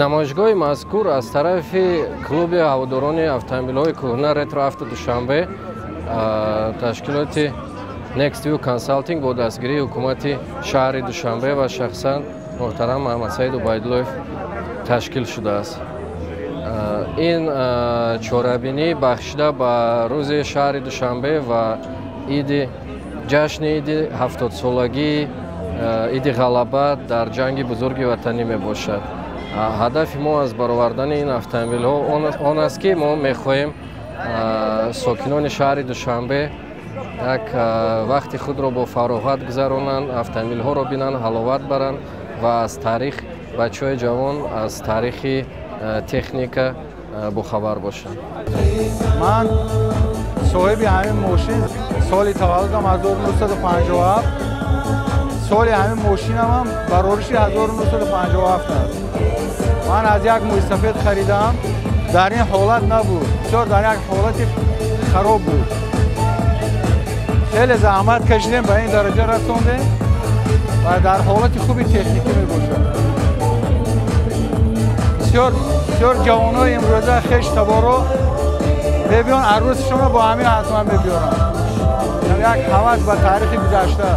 Намоишгоҳи мазкур аз тарафи клуби ҳаводорони автомобилҳои кӯҳна «Ретро Авто Душанбе», ташкилоти Next View Consulting бо дастгирии ҳукумати шаҳри Душанбе ва шахсан муҳтарам Маҳамадсаид Убайдуллоев ташкил шудааст. Ин чорабинӣ бахшида ба рӯзи шаҳри Душанбе ва иди ҷашни иди 70-солагии иди Ғалаба дар Ҷанги Бузурги Ватанӣ мебошад. Ҳадафи мо аз баровардани ин автомобилҳо он аст, ки мо мехоҳем сокинони шаҳри Душанбе як вақти худро бо фароғат гузаронанд, автомобилҳоро бинанд, ҳаловат баранд ва аз таърих, бачаҳои ҷавон аз таърихи техника бохабар бошанд. Ман соҳиби ҳамин мошин, соли таваллудам 1957, соли ҳамин мошинамам барориши 1957 аст. Ман аз як мӯйсафед харидам, дар ин ҳолат набуд, бисёр дар як ҳолати хароб буд. Хеле заҳмат кашидем, ба ин дараҷа расондем ва дар ҳолати хуби техникӣ мебошад. Бисёр бисёр ҷавонои имрӯза, хеш таборо мебиён, арӯсшонро бо ҳамин ҳатман мебиёранд, як ҳавас ба таърихи гузашта.